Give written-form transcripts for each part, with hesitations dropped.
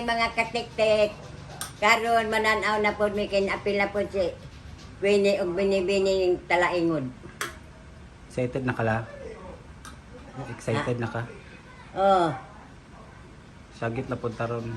mga katiktik. Karon mananaw na pod mi kay naapil na pod si Winnie og Binibini ning Talaingod. Excited na ka la? Excited na ka? Oh, Sagit na punta ron.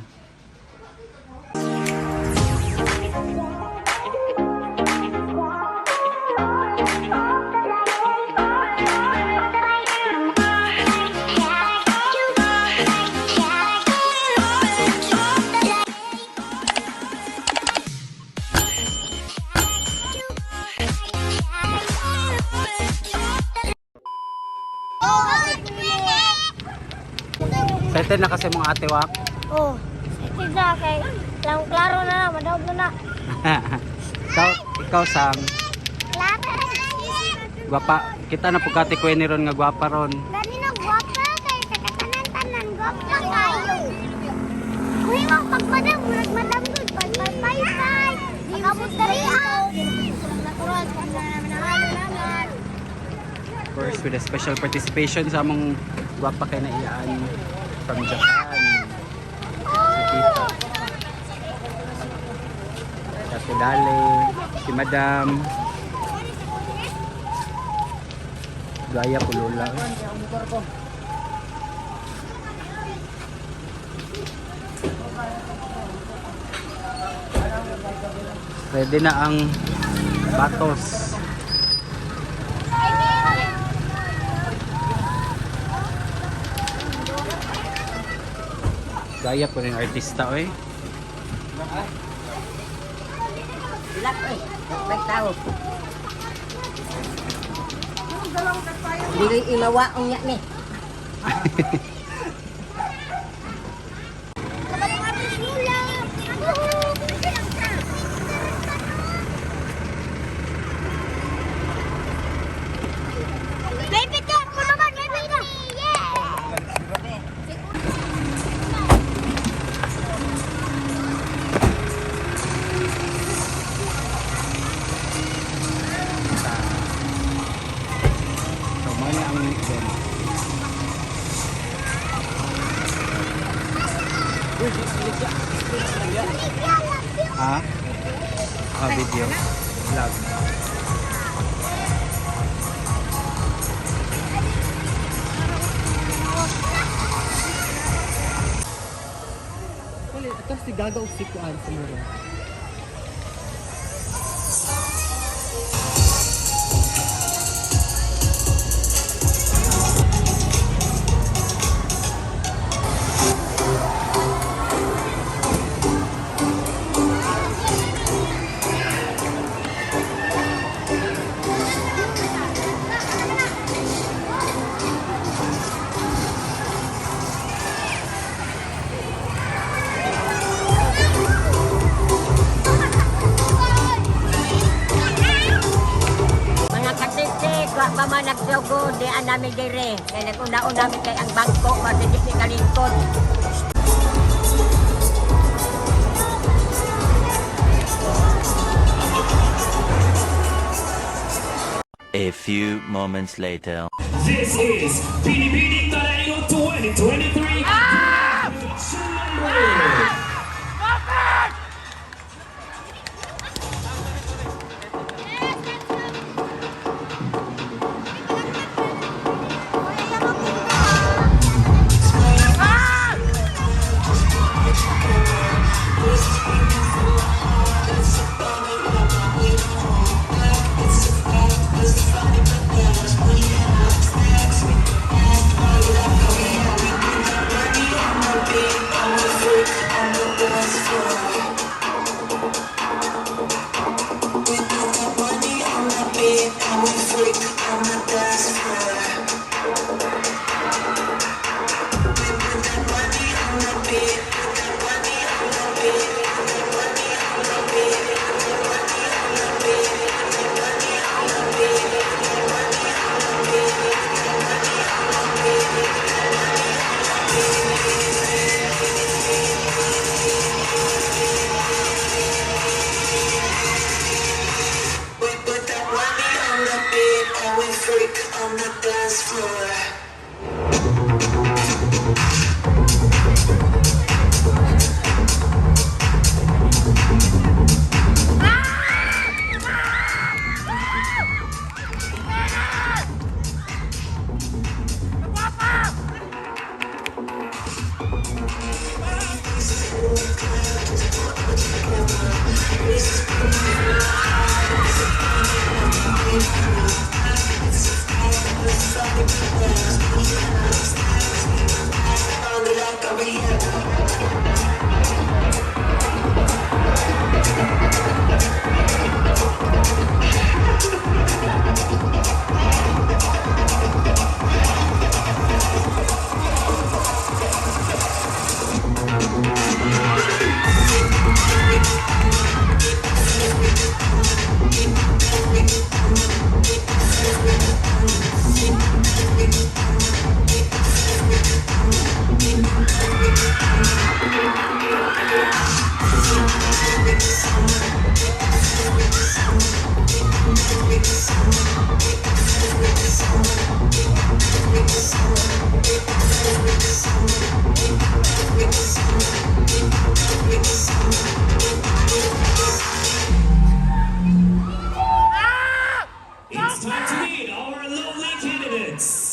Excited na kasi mga ate wak. Oh, excited na kay lang klaro na na, madawag na na. Ikaw sang Klaro. gwapa. Kita na po kati ni ron nga gwapa ron. Gani na gwapa kay sa katanan-tanan gwapa kayo. Kuy mo pag madam, murag madam gud pag pagpay-pay. Pag-abot diri ah. Natural naman. Of course, with a special participation sa among gwapa kay na iyaan from Japan. Si Tita. Si Ate Dale, si Madam. Gaya po lola. Ready na ang batos. Gaya po rin artista oy. Bilak eh. May tao. Dili imawa unya ni. Baby ka, naman, baby ka. Yeah. So, mao na ang event. Ha? Ah, video. Vlog. Ito si Gaga o si Kuan sa muro. Mga katiktik, wa pa man nagsugod di an nami dire. Kay naguna-una mi kay ang bangko madili ni kalingkod. A few moments later. This is Binibining Talaingod 2023. Ah! Number It's time to meet our lovely candidates.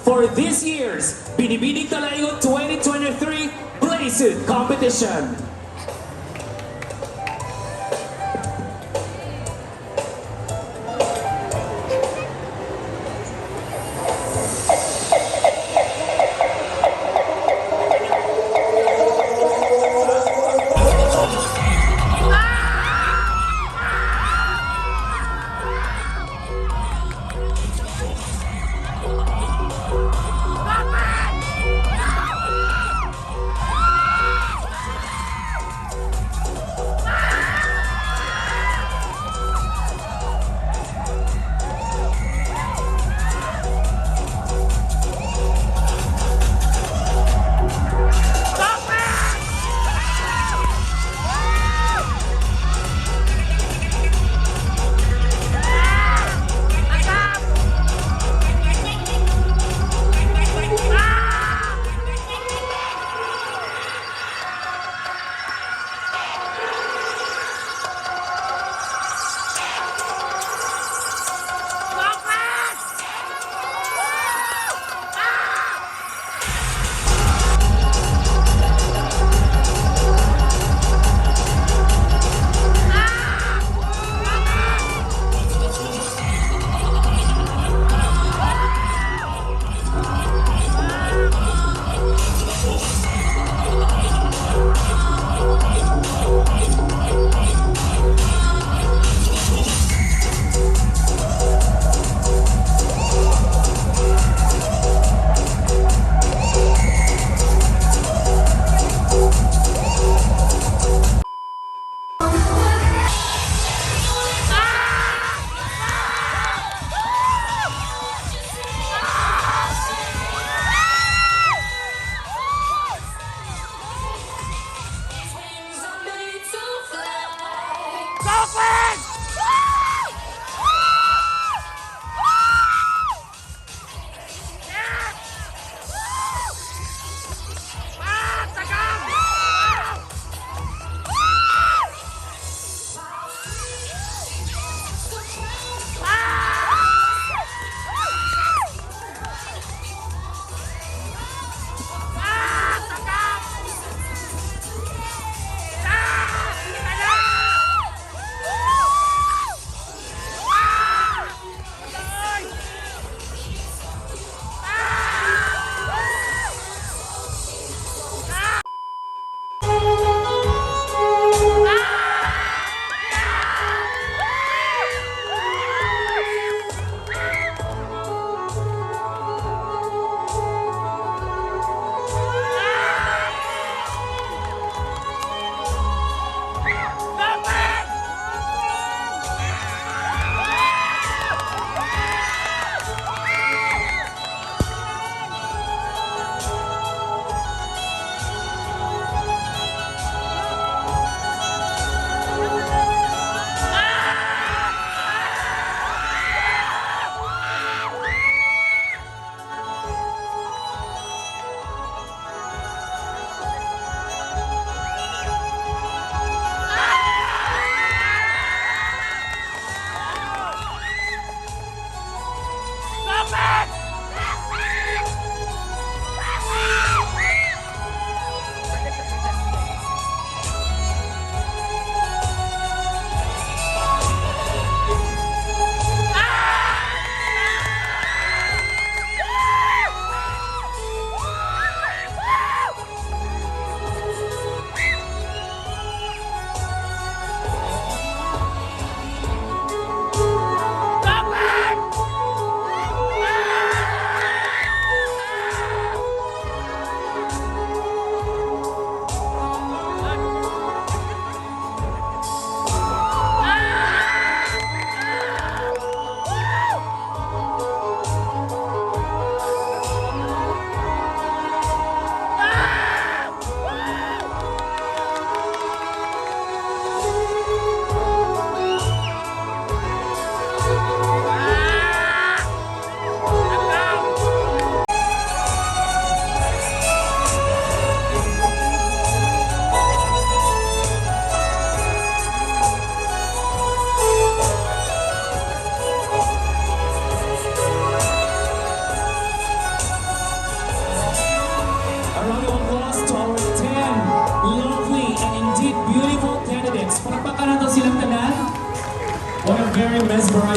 for this year's Binibining Talaingon 2023 Playsuit Competition.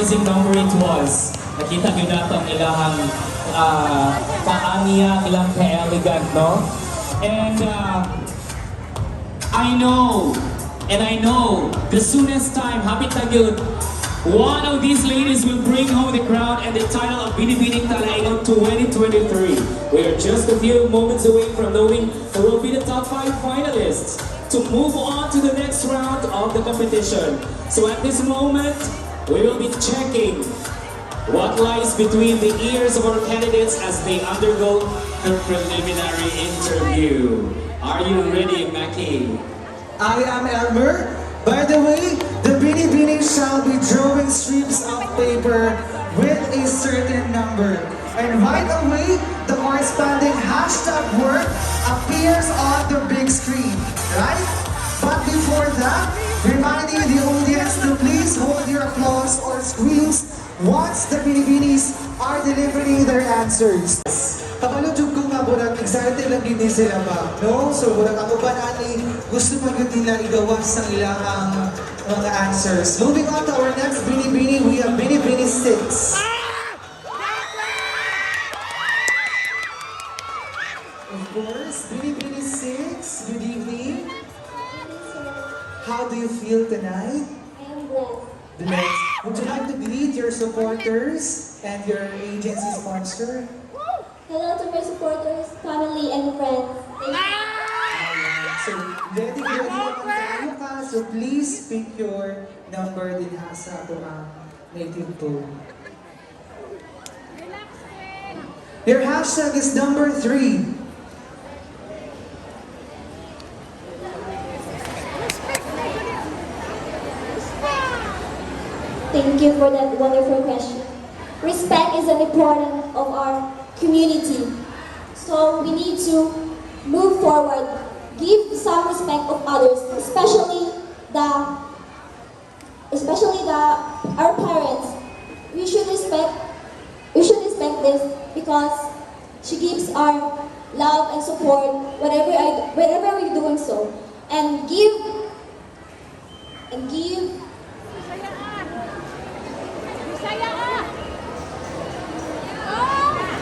mesmerizing number it was. Nakita gyud nato ang ilahang kaangya, ilang ka-elegant, no? And I know, and I know, the soonest time, hapit na gyud, one of these ladies will bring home the crown and the title of Binibining Talaingon 2023. We are just a few moments away from knowing who will be the top five finalists to move on to the next round of the competition. So at this moment, we will be checking what lies between the ears of our candidates as they undergo the preliminary interview. Are you ready, Mackie? I am Elmer. By the way, the Binibini shall be drawing strips of paper with a certain number. And right away, the corresponding hashtag word appears on the big screen, right? But before that, reminding the audience to please hold your applause or screams once the Binibinis are delivering their answers. Kabalo jud ko nga burag excited lang gid ni sila ba, no? So burag ako ba ani gusto man gyud nila igawas ang ilahang mga answers. Moving on to our next Binibini, we have Binibini 6. Of course, Binibini 6, good evening. How do you feel tonight? I am blessed. Blessed. Would you like to greet your supporters and your agency sponsor? Hello to my supporters, family, and friends. Thank you. So, ready, ready na tayo ka. So, please pick your number din ha sa ato ang native phone. Your hashtag is number 3. Thank you for that wonderful question. Respect is an important of our community. So we need to move forward, give some respect of others, especially the our parents. We should respect this because she gives our love and support whenever we're doing so. And give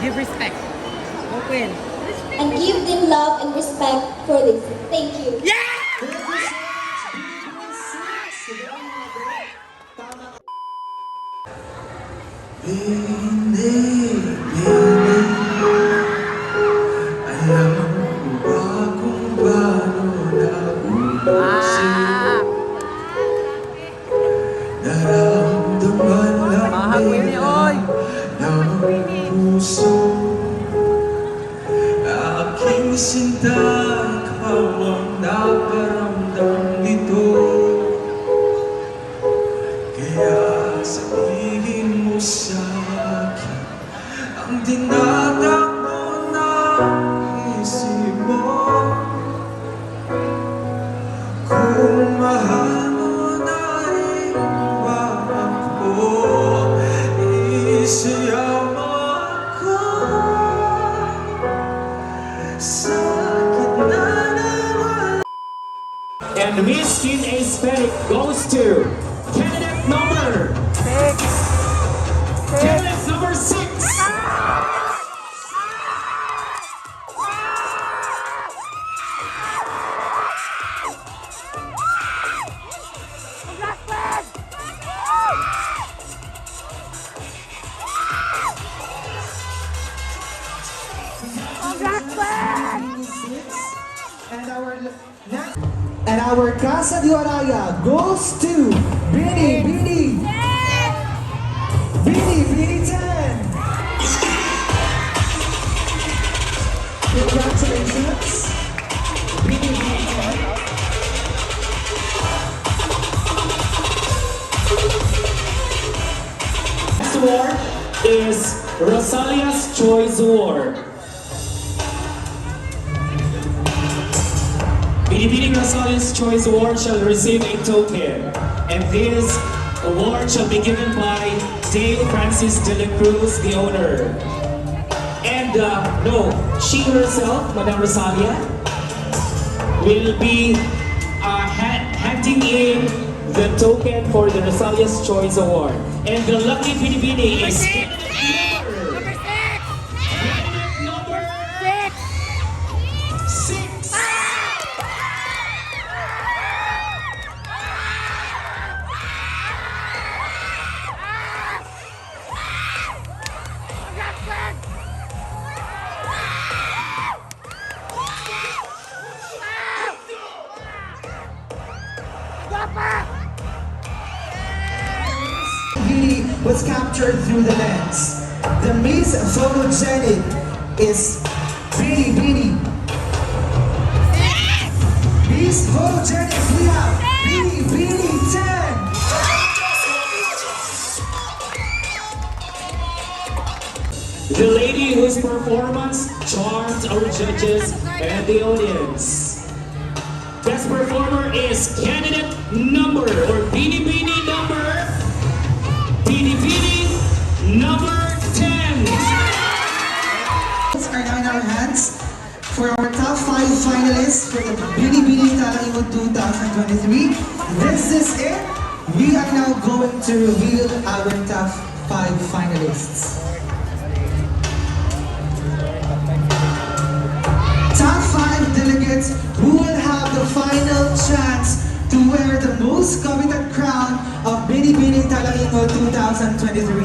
Give respect. Open. And give them love and respect for this. Thank you. Thank you so much, Binibini 6. Sige, tama. Bini, bini, alam mo ba kung paano nagusin? Naramdaman lang Mahag, Winnie, oy! ng puso. Aking sinta, ikaw ang naparamdam nito. Kaya sabihin mo sa akin ang tinatakbo ng isip mo. Kung mahal mo na rin ba ako, isayaw mo ako sa gitna ng And Miss Teen Aesthetic goes to Six. candidate number 6. Binibini 6. And our next and our Casa de Oraya goes to Bini Bini Bini Bini 10. Congratulations. Bini Bini 10. Next award is Rosalia's Choice Award. Binibining Rosalia's Choice Award shall receive a token. And this award shall be given by Dale Francis de la Cruz, the owner. And no, she herself, Madame Rosalia, will be handing in the token for the Rosalia's Choice Award. And the lucky Binibini is candidate number 6! Candidate number 6! 6! Beauty was captured through the lens. The Miss Photogenic is Bini Bini. Miss Photogenic, we have Bini Bini 10. The lady whose performance charmed our judges and the audience. Best performer is candidate number or Bini Bini number Bini Bini number 10. Are now in our hands for our top five finalists for the Binibining Talaingod 2023. This is it. We are now going to reveal our top five finalists. Top five delegates who will have the final chance to wear the most coveted crown of Binibining Talaingod 2023.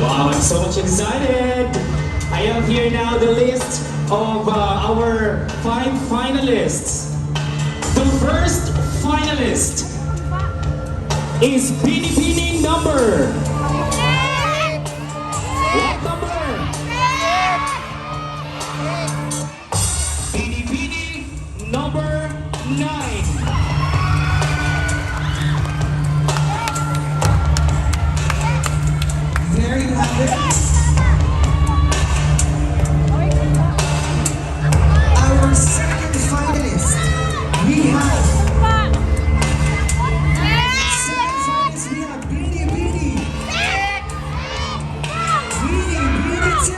Wow, I'm so much excited. I have here now the list of our five finalists. The first finalist is Bini Bini number. What number? Bini Bini number 9. There you have it. Our second finalist, we have. Second finalist, we have Bini Bini. Bini Bini 10.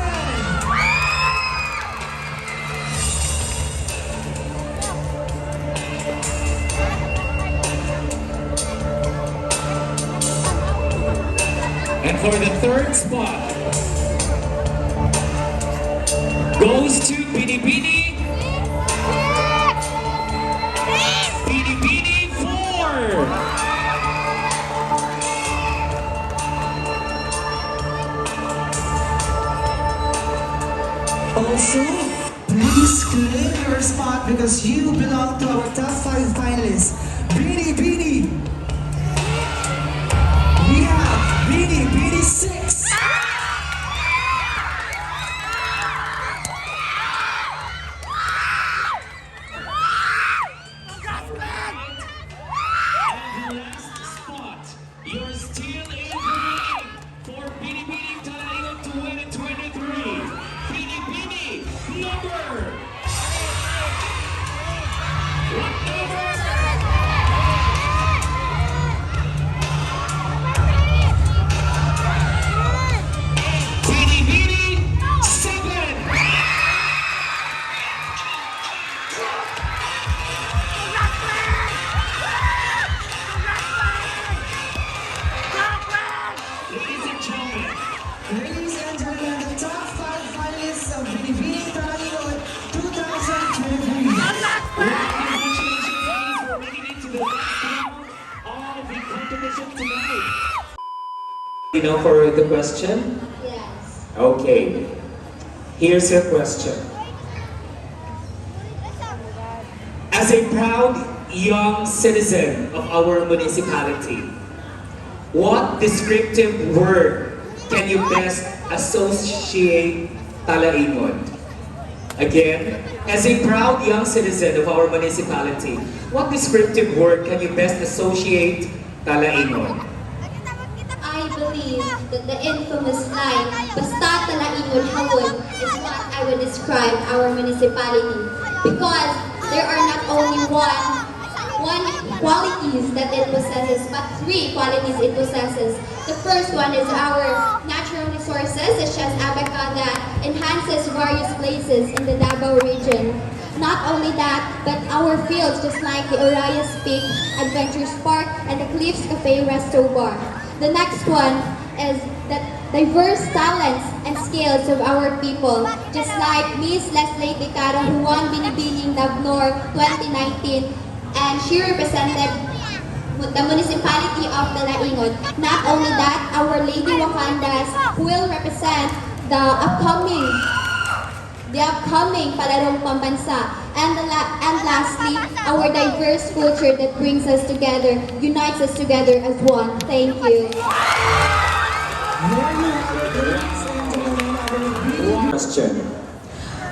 And for the third spot goes to Bini Bini Bini Bini 4. Also, please claim your spot because you belong to our top five finalists. Bini Bini. We have Bini Bini 6. And the last spot, you're still in the running for Bini Bini Talaingod 2023. Bini Bini number. What number? Bini Bini 7. Ladies and gentlemen, Ladies and gentlemen, the top five finalists of Binibining Talaingod 2023. congratulations, ladies, for making it to the last round of the competition tonight. You know for the question? Yes. Okay. Here's your question. As a proud young citizen of our municipality, what descriptive word can you best associate Talaingod? Again, as a proud young citizen of our municipality, what descriptive word can you best associate Talaingod? I believe that the infamous line, "Basta Talaingod hawod," is what I would describe our municipality. Because there are not only one qualities that it possesses, but three qualities it possesses. The first one is our natural resources, such as abaca, that enhances various places in the Davao region. Not only that, but our fields, just like the Orias Peak Adventures Park and the Cliffs Cafe Resto Bar. The next one is the diverse talents and skills of our people, just like Miss Leslie Ticara, who won Binibining Davnor 2019, and she represented the municipality of Talaingod. Not only that, our Lady Wakandas will represent the upcoming Palarong Pambansa. And lastly, our diverse culture that brings us together, unites us together as one. Thank you. There you have it, ladies and gentlemen, our Bini Question.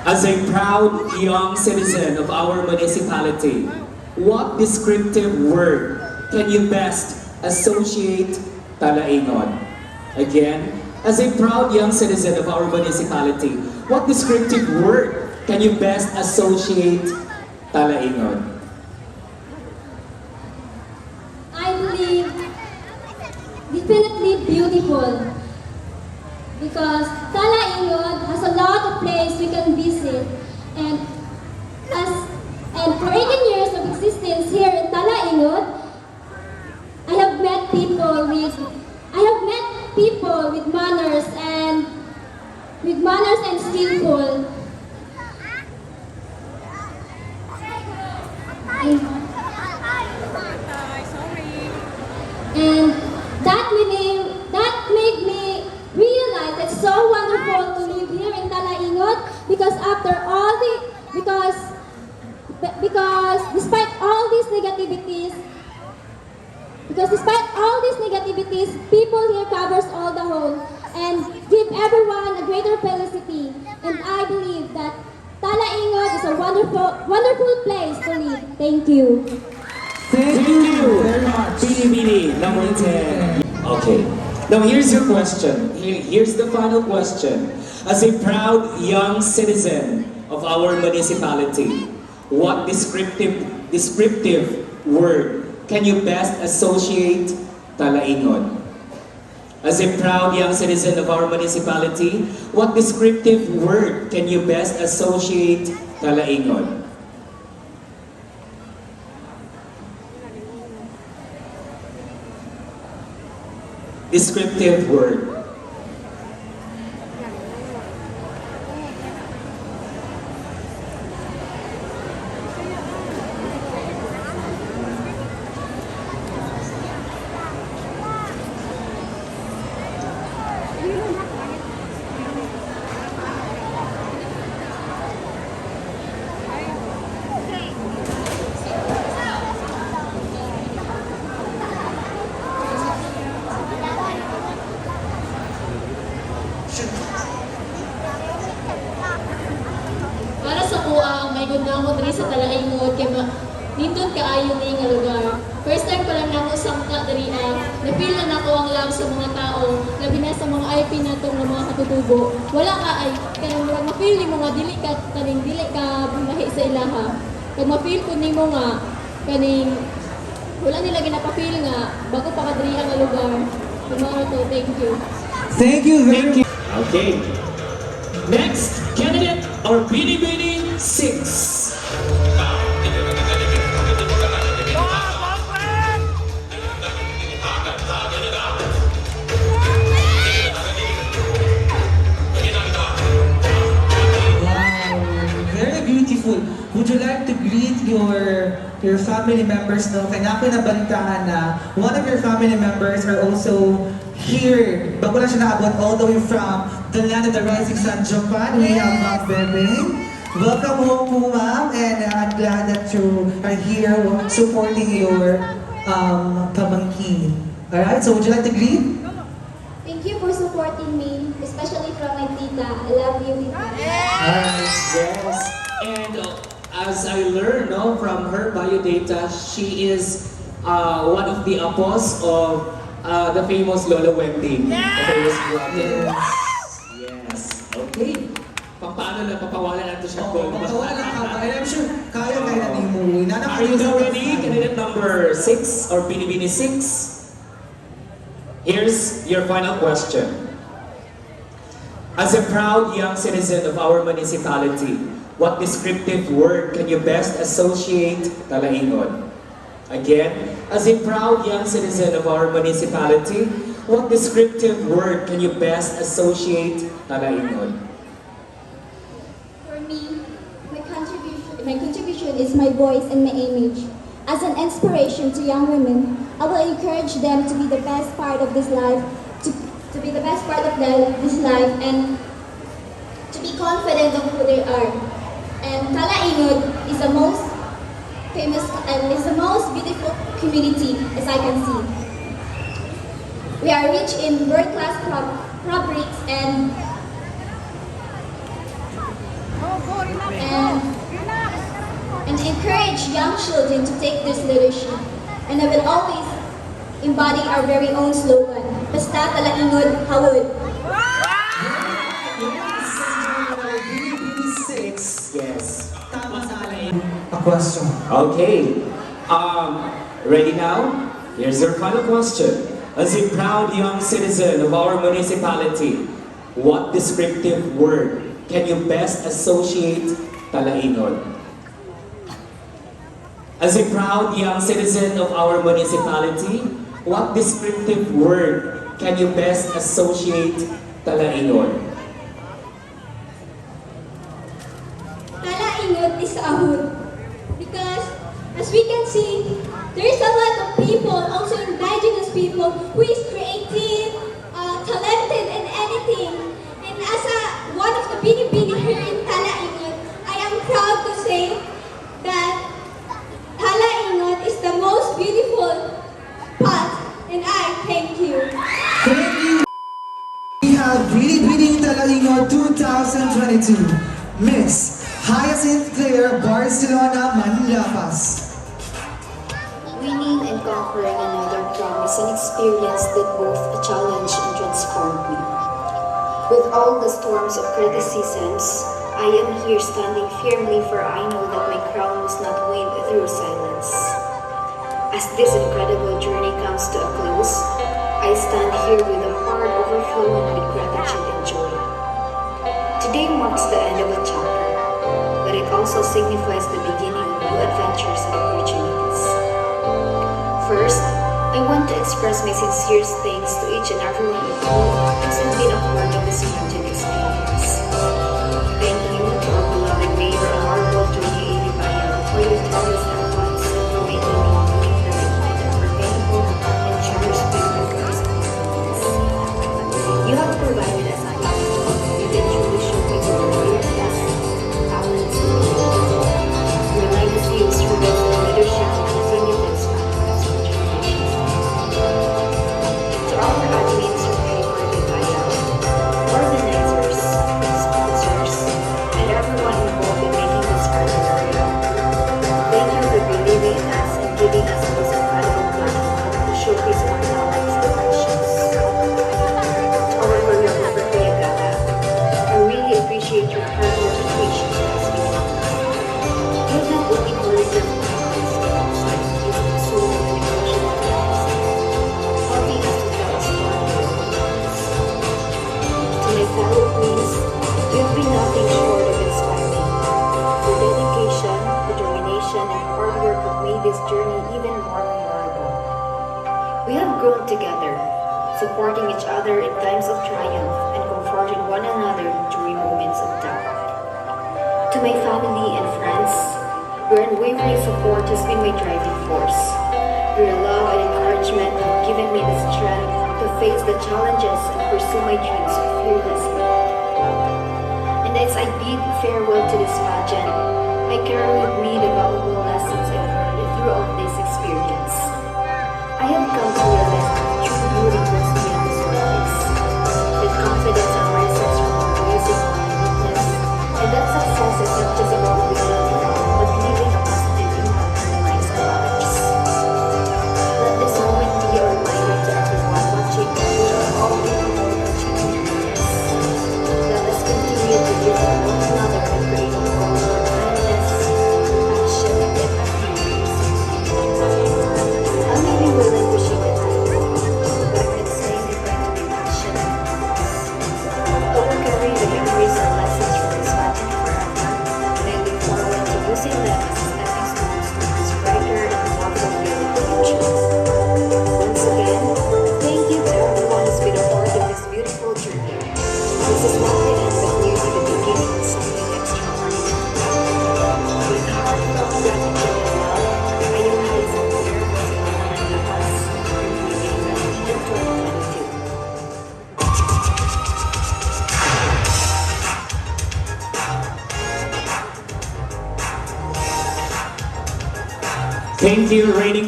As a proud young citizen of our municipality, what descriptive word can you best associate Talaingod? Again, as a proud young citizen of our municipality, what descriptive word can you best associate Talaingod? I believe definitely beautiful because Talaingod has a lot of places we can visit, and for 18 years of existence here in Talaingod, I have met people with manners and skillful. And that made me realize it's so wonderful to live here in Talaingod because despite all these negativities, people here covers all the whole and give everyone a greater felicity. And I believe that Talaingod is a wonderful, wonderful place to live. Thank you. Thank you very much. Bini Bini, number 10. Okay. Now here's your question. Here's the final question. As a proud young citizen of our municipality, what descriptive word can you best associate Talaingod? As a proud young citizen of our municipality, what descriptive word can you best associate Talaingod? Descriptive word. Para sa akoa, ang may na ako diri sa Talaingod kay nindot kaayo ni nga lugar. First time pa lang nako sangka diri ah. Na-feel na nako ang love sa mga tao, labi na sa mga IP nato nga mga katutubo. Wala ka ay kanang murag ma-feel nimo nga dili ka kaning dili ka lahi sa ilaha. Kag ma-feel pud nimo nga kaning wala nila ginapa-feel nga bago pa ka diri nga lugar. Tomorrow to, thank you. Thank you very Thank you. Okay. Next candidate or Bini Bini 6. Wow, very beautiful. Would you like to greet your family members, no? Kaya ako nabalitaan na one of your family members are also here. Bago lang siya naabot all the way from the land of the rising sun, Japan. We have Ma'am Bebeng. Welcome home po, ma'am. And I'm glad that you are here supporting your pamangkin. Alright, so would you like to greet? Thank you for supporting me, especially from my tita. I love you, tita. Alright. Yes. And as I learned, no, from her biodata, she is one of the apos of the famous Lola Wendy. The famous vlogger. Yes. Okay. Paano lang, papawalan natin siya. Oo, pagkawa lang ka ba? And I'm sure kaya-kaya na ni mo. Nana Are you now ready? Candidate number 6 or Binibini 6? Here's your final question. As a proud young citizen of our municipality, what descriptive word can you best associate Talaingod? Again, as a proud young citizen of our municipality, What descriptive word can you best associate Talaingod? For me, my contribution is my voice and my image. As an inspiration to young women, I will encourage them to be the best part of this life, to be the best part of this life and to be confident of who they are. And Talaingod is the most famous and is the most beautiful community as I can see. We are rich in world-class fabrics and encourage young children to take this leadership. And I will always embody our very own slogan, "Basta Talaingod, Hawod." Ladies and gentlemen, Binibini 6. Yes. Tama sa A question. Okay. Ready now? Here's your final question. As a proud young citizen of our municipality, what descriptive word can you best associate Talaingod? As a proud young citizen of our municipality, what descriptive word can you best associate Talaingod? Talaingod is a hood. Because as we can see, there's a lot of people, also indigenous people, who is creative, talented in anything. And as one of the Binibini here in Talaingod, I am proud to say that Talaingod is the most beautiful part, and I thank you. Thank you. We have Binibining Talaingod 2022, Miss Hyacinth Claire Barcelona Manlapas. Winning and conquering another crown is an experience that both challenged and transformed me. With all the storms of criticisms, I am here standing firmly, for I know that my crown was not won through silence. As this incredible journey comes to a close, I stand here with a heart overflowing with gratitude and joy. Today marks the end of a chapter, but it also signifies the beginning of new adventures and opportunities. First, I want to express my sincere thanks to each and every one of you who has been a part of this pageant experience. Thank you to our beloved Mayor Honorable Judy A. Libayan for your tireless efforts and for making me believe that I can unforgettable and cherished memories of moments. You have provided us a platform you can truly showcase our greatness, talents, and creativity. Your legacy of service and leadership will continue to inspire us for generations to come. To our admin, Sir Paper Libayan, organizers, sponsors, and everyone involved in making this pageant a reality, thank you for believing in us and giving us this incredible platform to showcase our talents and passions. To our choreographer, Kuya Gala, I really appreciate your hard work and patience as we come. You've not only choreographed my dance, but also infused soul and emotion into every step, helping us to tell a story with confidence. To my fellow queens, you've been nothing short of inspiring. Your dedication, determination, and hard work have made this journey even more memorable. We have grown together, supporting each other in times of triumph and comforting one another during moments of doubt. To my family and friends, your unwavering support has been my driving force. Your love and encouragement have given me the strength to face the challenges and pursue my dreams fearlessly. And as I bid farewell to this pageant, I carry with me the valuable lessons I've learned throughout this experience. I have come to realize that true beauty goes beyond the surface, that confidence arises from embracing our uniqueness, and that success is not just about winning the crown, but leaving a positive impact on the lives of others. Let this moment be a reminder to everyone watching that we are all capable of achieving greatness. Let us continue to live for one another and create a world where kindness, compassion, and empathy.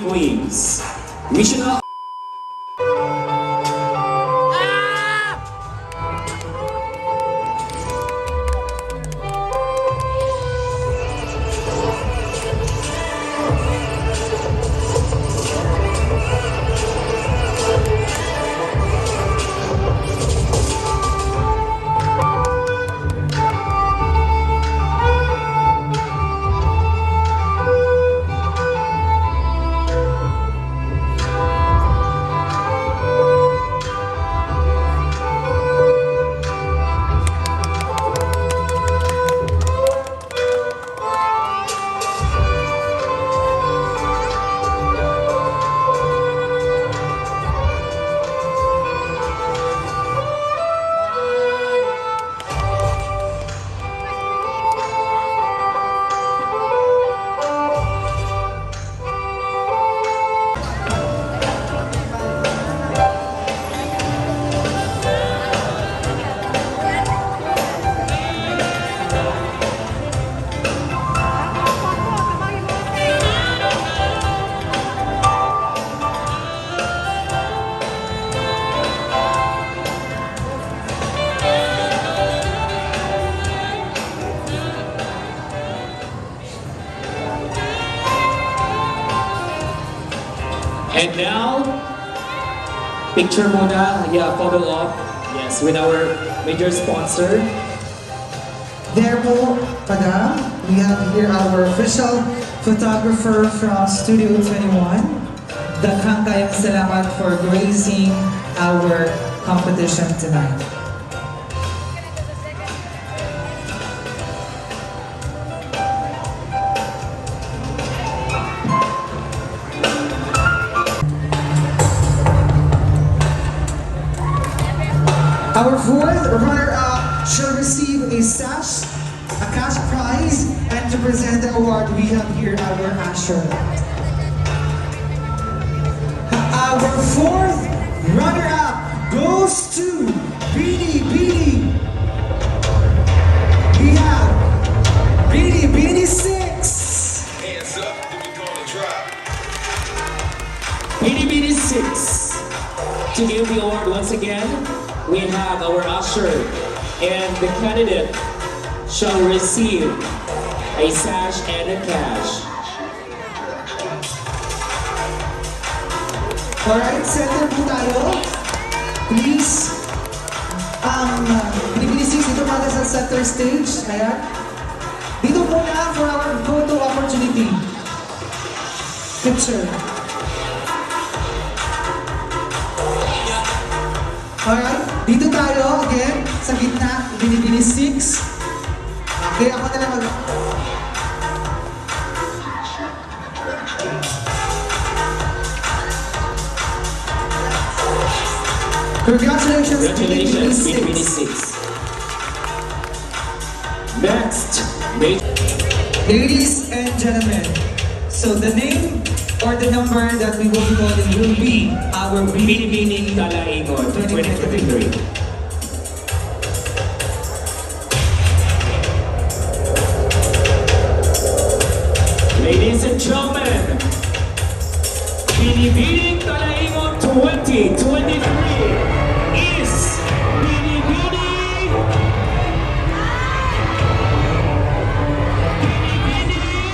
Queens. We should all And now, picture muna, yeah, photo op. Yes, with our major sponsor. There po, Madam, we have here our official photographer from Studio 21. Daghang kayong salamat for gracing our competition tonight. Our fourth runner-up shall receive a sash, a cash prize, and to present the award, we have here our usher. Our fourth runner-up goes to BDBD. We have BDBD 6. Hands up, then we gonna drop. BDBD 6. To give the award once again, we have our usher, and the candidate shall receive a sash and a cash. Alright, center po tayo. Please. Ang Binibini 6 dito muna sa center stage. Ayan. Dito muna for our photo opportunity. Picture. Alright, dito tayo again sa gitna, Binibini 6. Okay, ako na lang mag... Congratulations, Congratulations, Binibini BDBD 6. 6. Next, major Ladies and gentlemen, so the name or the number that we will be calling will be our Binibining Talaingon 2023. Ladies and gentlemen, Binibining Talaingon 2023 is Binibining Binibining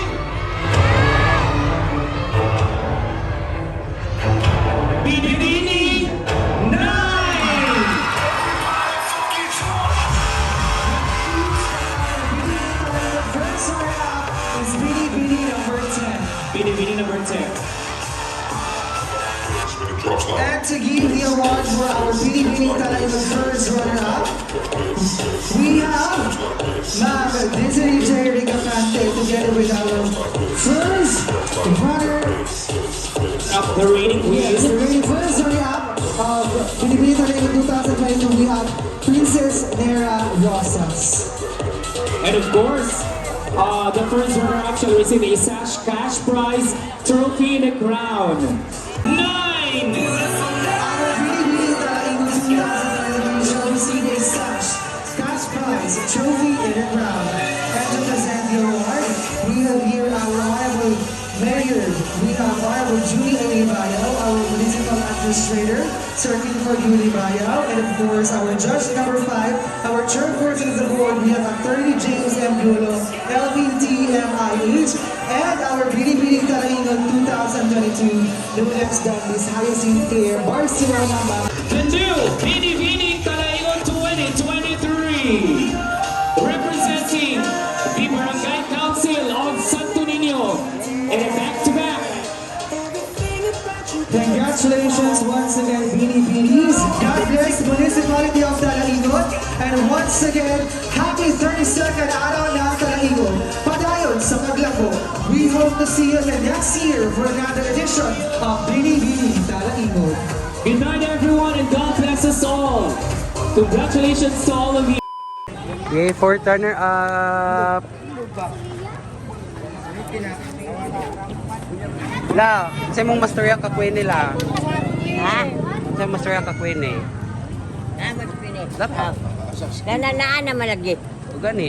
Binibining 9! First runner-up is Bini number 10. Binibining number 10. And to give the award for our Bini Talaingon first runner-up, we have Ma'am Desiree J. Ricafante together with our first runner Up the reigning queen. Yes, the very first runner-up of Binibini Talaingon 2022, we have Princess Nera Rosas. And of course, the first runner-up shall receive a sash cash prize, trophy, and a crown. 9! Our Binibini Talaingon 2022 shall receive a sash, cash prize, trophy, and a crown. And to present the award, we have here our honorable mayor, we have Honorable Julie A. Libayaw, our Municipal Administrator, Sir Clifford U. Libayaw, and of course, our judge number 5, our chairperson of the board, we have Attorney James M. Gulo, LVTMIH, and our Binibining Talaingon 2022, no less than Miss Hyacinth Claire Barcelona Ma'am. The new Binibining Talaingon 2023, representing the Barangay Council of Santo Niño in a back-to-back. Congratulations once again, Binibinis. God bless Municipality of Talaingon. And once again, happy 32nd Araw ng Talaingon. Padayon sa paglako. We hope to see you again next year for another edition of Binibining Talaingon. Good night, everyone, and God bless us all. Congratulations to all of you. Yay, fourth runner up! La, sa mong mastorya ka queen nila. Ha? Sa mong mastorya ka queen eh. Ah, mas pinis. Dapat. Nananaan naman lagi. O gani.